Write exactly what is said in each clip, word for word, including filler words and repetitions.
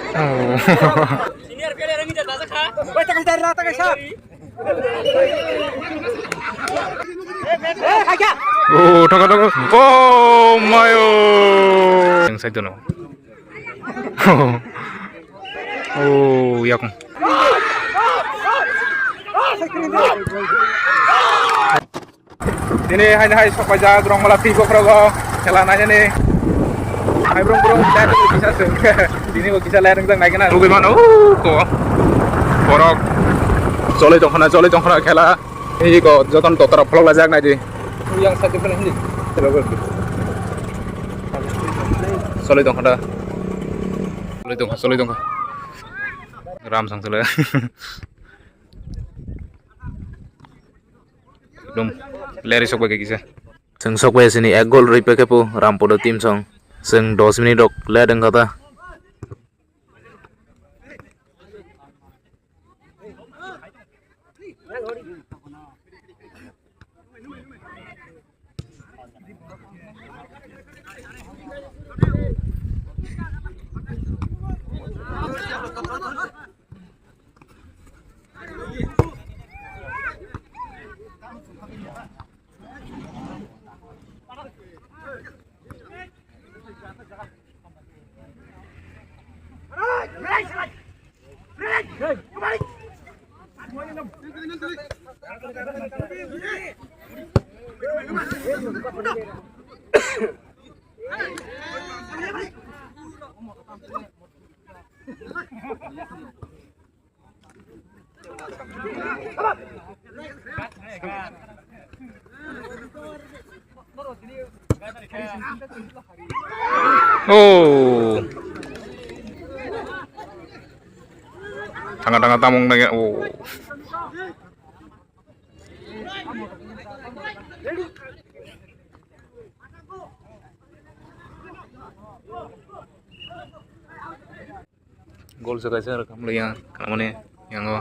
Oh. Oh, thaka, thaka. Oh, mayo. Yang side no. Oh, yakung. Tini haino hai sokpaijak Rongmala field bokhorogo khela nainani. Hai brong brong kisa se. Tini bo kisa ler wngjak naikhe na. Rugwi mano, uh, ko. Borok. Choli tongkhana, choli tongkhana khela. Ei ko joton totra pholok lajak naidi. Yang side phano hindi. Choli tongkhana. Choli tongkha, choli tongkha. Ram sang chole. Ekdom player sok bai kisa. Chwng sok bai sini ek goal rwi paikhe pu Rampodo team song. Chwng dos minute rok late wngkha ta. Oh. Tanga tanga tamung nang oh. Gol se kaisa rwkha mlai ya, kamani yango.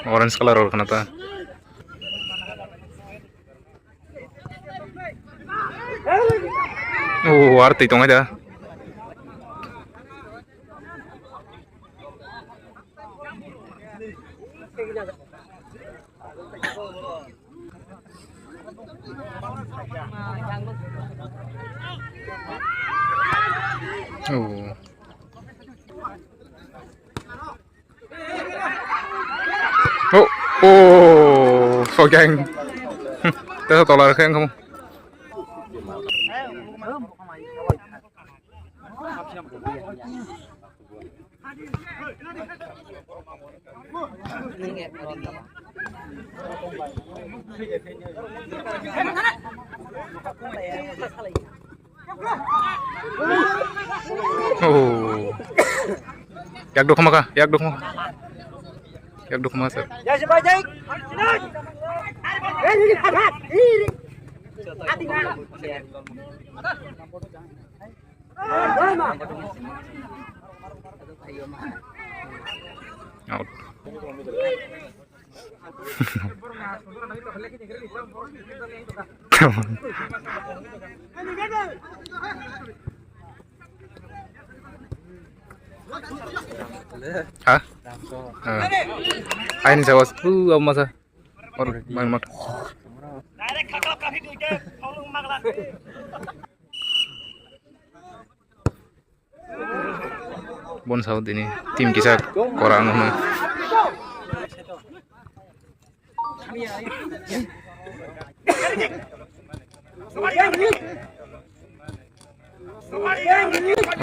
Orange colour rwkha na ta. Oh, ar twi tongo da. Oh. Oh, oh, so gang. Tesa tola rakhe ang kamu. Oh. Yak dukma ka, yak dukma. Yak dukma sir. Out. Ha? Ah. Aini sawas. Uh, apa masa? Or, main mat. Bon sao dini team kisa kora ang hwnwi.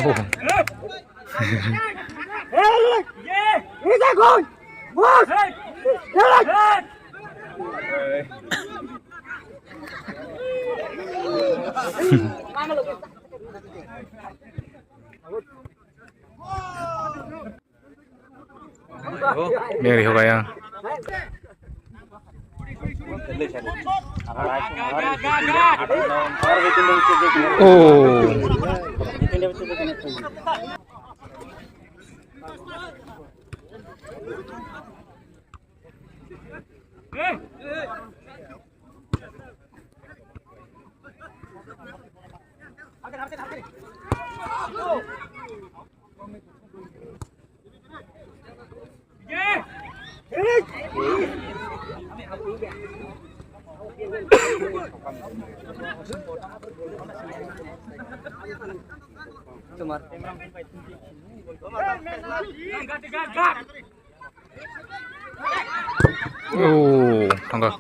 Oh. Meri hogaya. Oh. Oh, thangkha.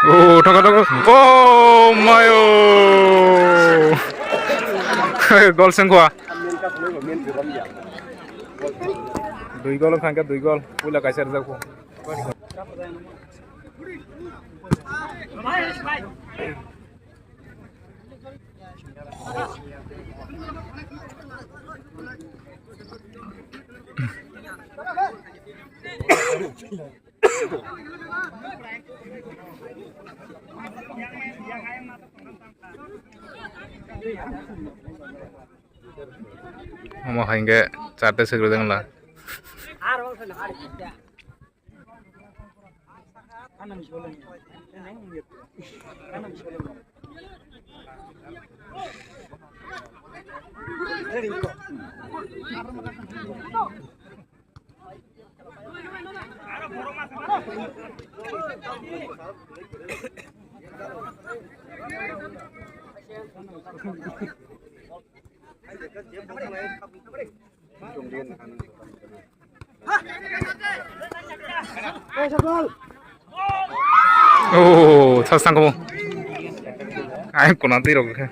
Oh, thangkha, thangkha. Oh, mayo. Gol sengkha. Dui gol thangkha, dui gol. Puila kaisa rijak kho. Omo hai hwnkhe charte swk rwjak wngla. Oh, thas tang kamo. Ai, kona twi rok khe.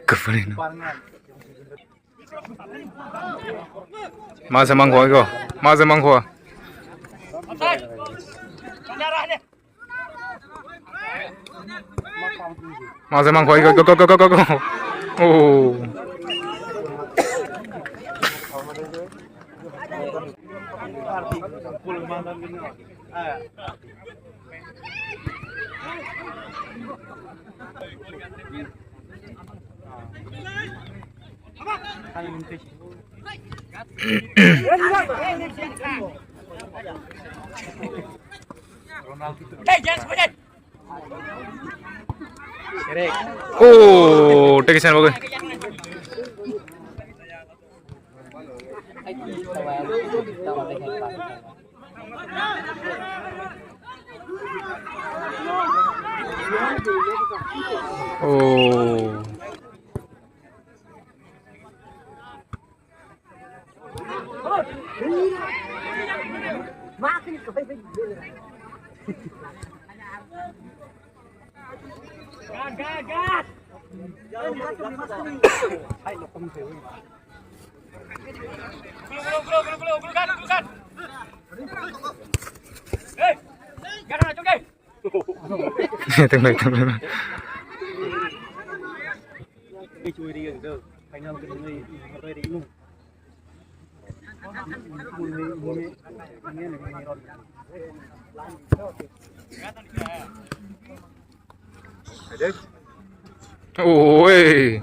Kwphani no. Ma se mangkho iko. Ma se mangkho. Ma se mangkho iko, go, go, go, go, go, go. Oh. Oh, take a shot, okay. Oh. Tengok, tengok. Oi.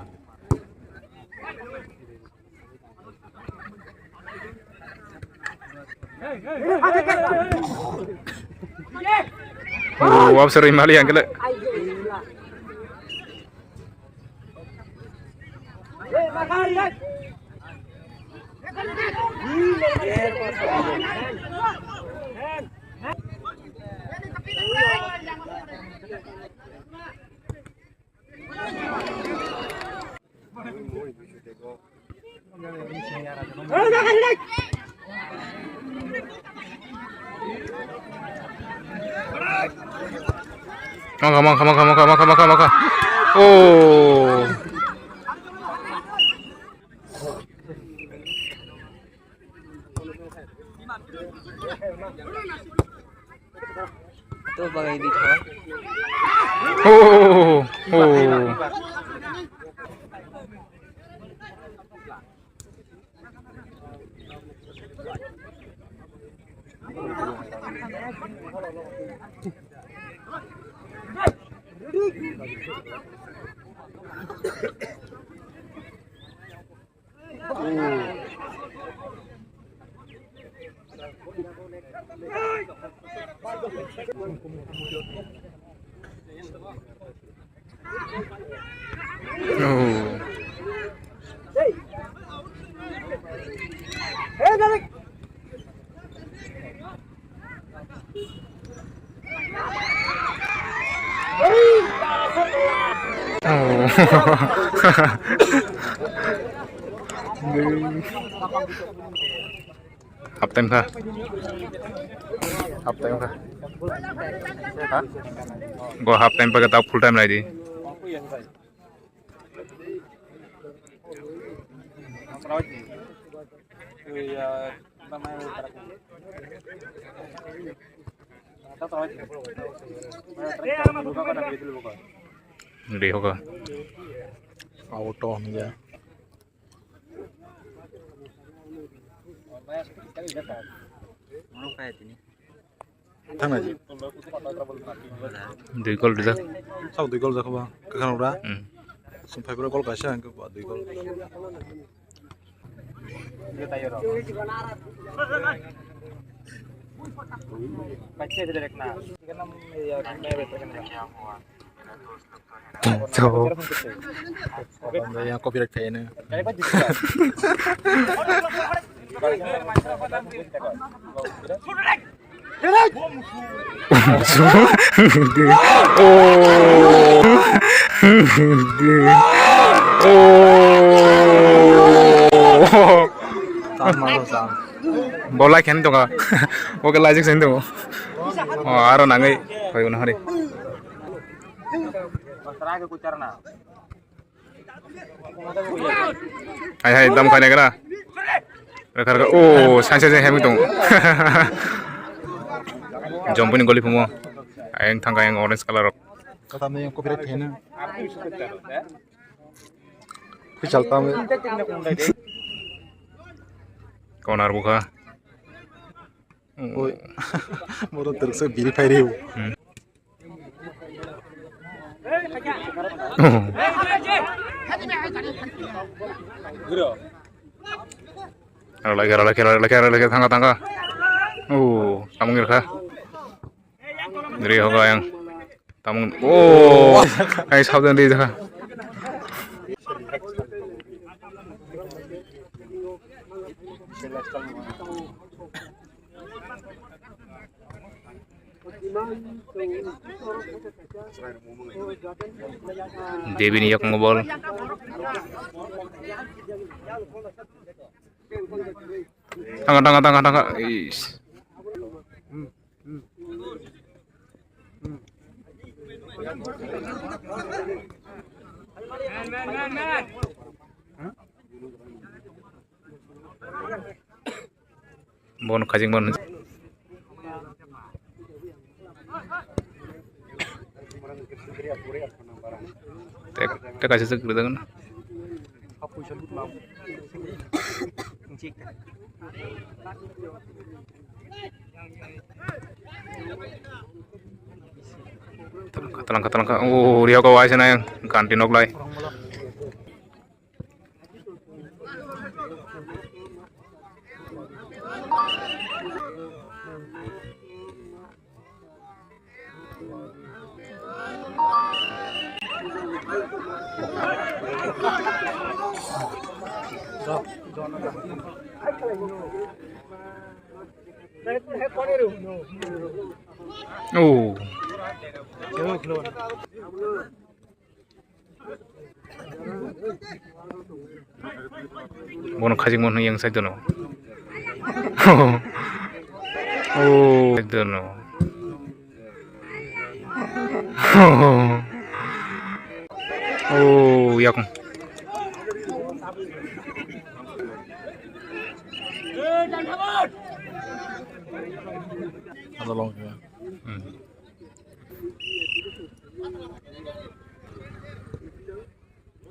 Oh, wap seru imali yang kele. Maka, maka, maka. Oh. To bagai di tho. Oh, oh, oh, oh. Oh. Oh. Half time kha. Half time kha. Ha? Go half time pa ta full time lai di. Ready hoga. Out on ya. Thangna ji. Dui gol rijak. Sao dui gol jakha ba. Kakhana ura. Hmm. Sumphai pura gol kaisa hwnkhe ba dui gol. So, yang copyright kayaknya. Oh. Oh. Bolai khen tonga. Oke, lajik sen tongo. Oh, aro nangai. Hoi, uno hari. Hai, hai, dam khai nagra. Rekha, rekha. Oh, sai, sai, sai, hemi tong. Jompini goli phumo. Ayang thangka yang orange color rok. Kata me yang copyright khaina. Khuichal tamo. Konar bukha. Oi. Moro terus biri phairi. Hmm. Ralai, ralai, ralai, ralai, thangka, thangka. Oh, tamung rikha. Dri hoga yang. Tamung. Oh, ai sabdan dri jakha. Devi ni yakung bol. Thangka, thangka, thangka, thangka. Is. Bon khajing bon. Tek tek aja sih gitu kan. Talangka talangka. Oh, dia kau aja nang ganti nok lai. Oh. Bono khajikma hwnwi yang side dono. Oh, side dono. Oh, yakung. Ada long ya. Hmm.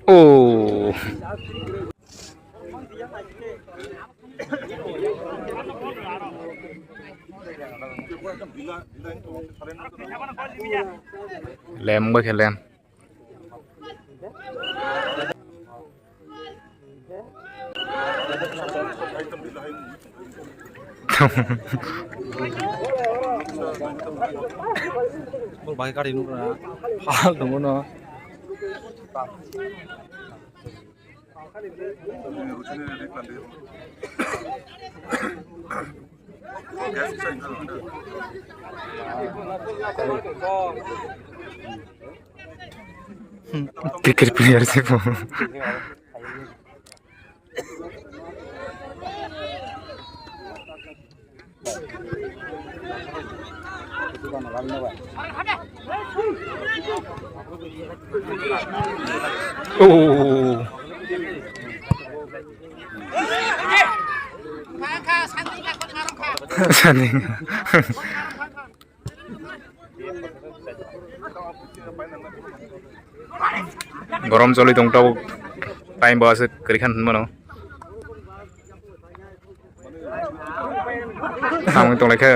Oh. Lem bai khe lem. Bol bai gari nukra phal tongo no. Cricket player se po. Oh. Sani. Gorom choli tong tabuk, time bo aswk kwrwi khan hinmano. Samung tong lai kha.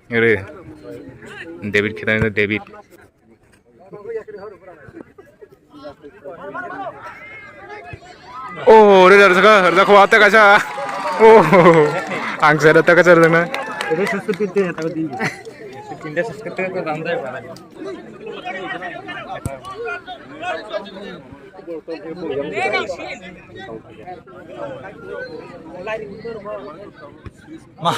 Ere, David khitani David. Oh, rida rida ka, rida ko ata kacha. Oh, ang sa rida kacha rida na. Tebe susu pinte ya tahu din. Pinte susu pinte ko ramdai para. Ma.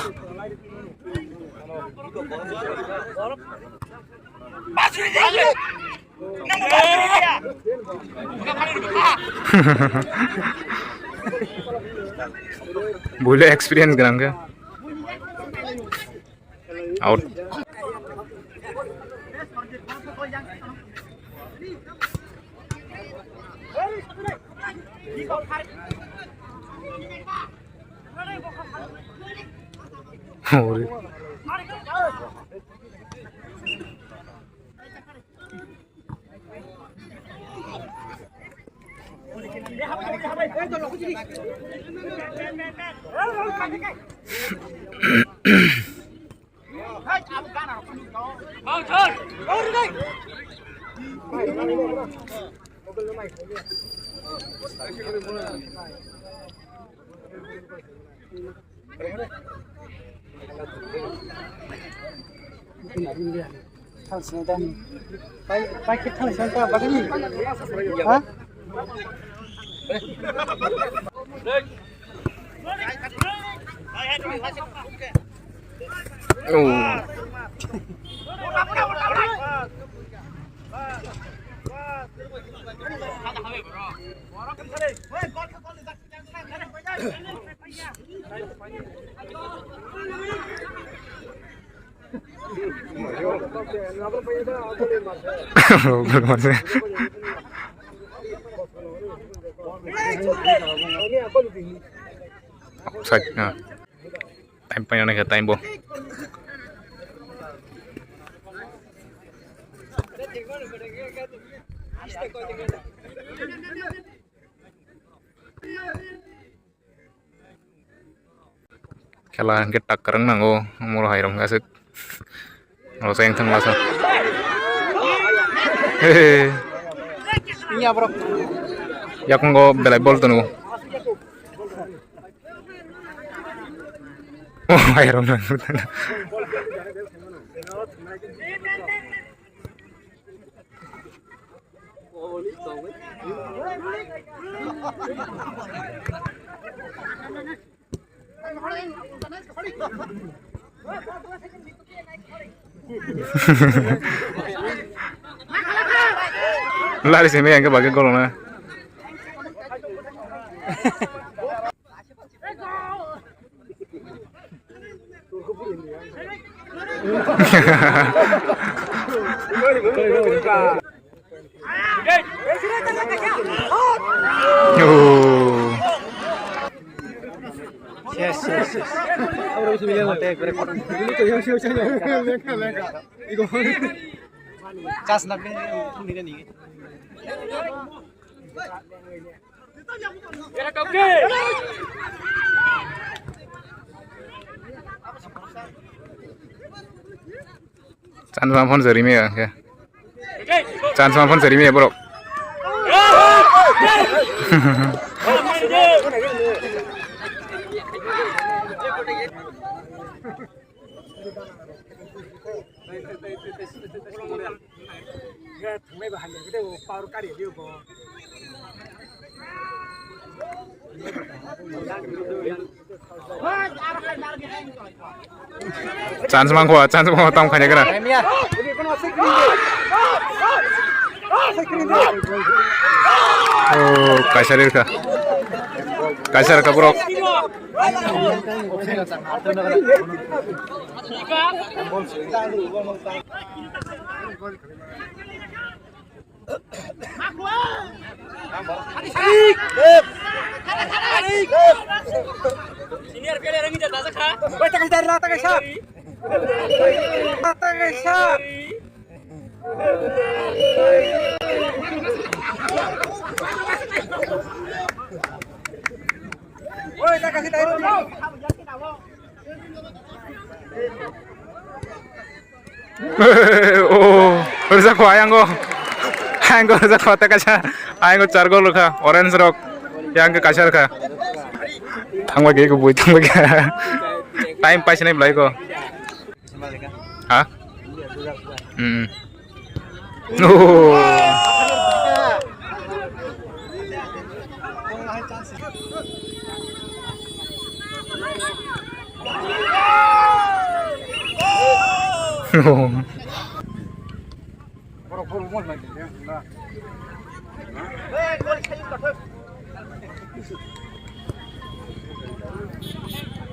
Buile experience gwnang khe. Out. Ori. Offside, na. Time paina naikha, time bo. Khela hwnkhe tak kwrwng nango, omo rok hai rok aswk. Rosai wngthang lasa. Hey. Yakungo belai bol tono. Oh, airok nang. Lari simi yang ke bagi golong na. Oh. Yes, yes, yes. Chance na pin ni ni. Chance ma phone sari me ya. Chance ma phone sari me borok. Chance mangkho, chance mangkho, tamo khaina kena. Oh, kaisa rikha. Kaisa rikha borok. Senior player ang ida tasa kha. Bai, takai sar, takai sar. Takai sar. Oi, takai sar. Oh, rwjakgo ayang o. Ayang o rwjakgo, tei kaisa ayang o chargo rwkha, orange rok. Yang khe kaisa rwkha. Thangbai khe kubui, thangbai khe. Time paisa nai belai ko. Ha? Hmm. Oh.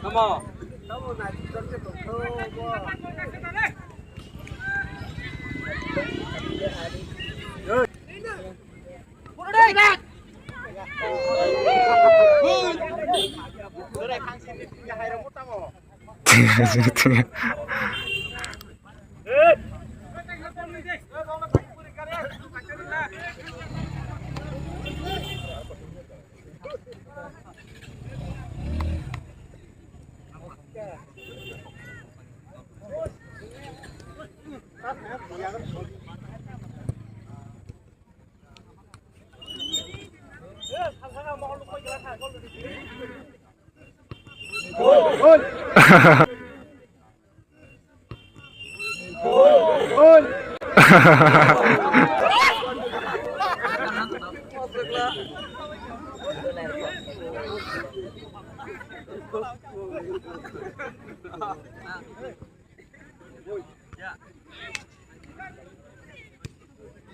Come on.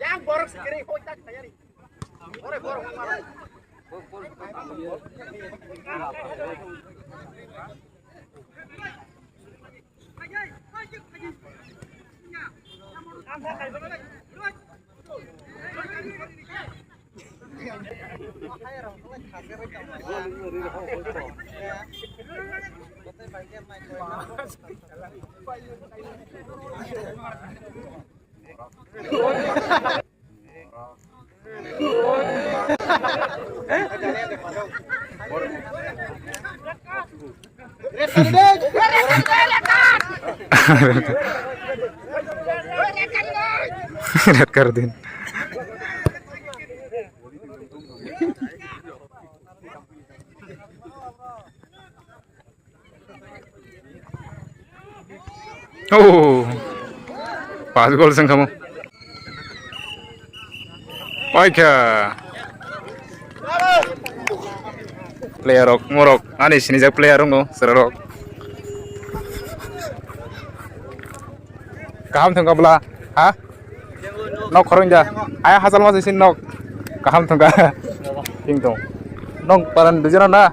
Yang borok sekeri hoitak tayari. Ore borok. Red card din. Oh, pas gol sengkamo. Paikha. Player rok, morok, ani sinijak player rok no, sera rok. Kaham thangka bla, ha? Nok khorong ja. Aya hachal ma sin nok. Kaham thangka. Ting tong. Nong paran dujana na.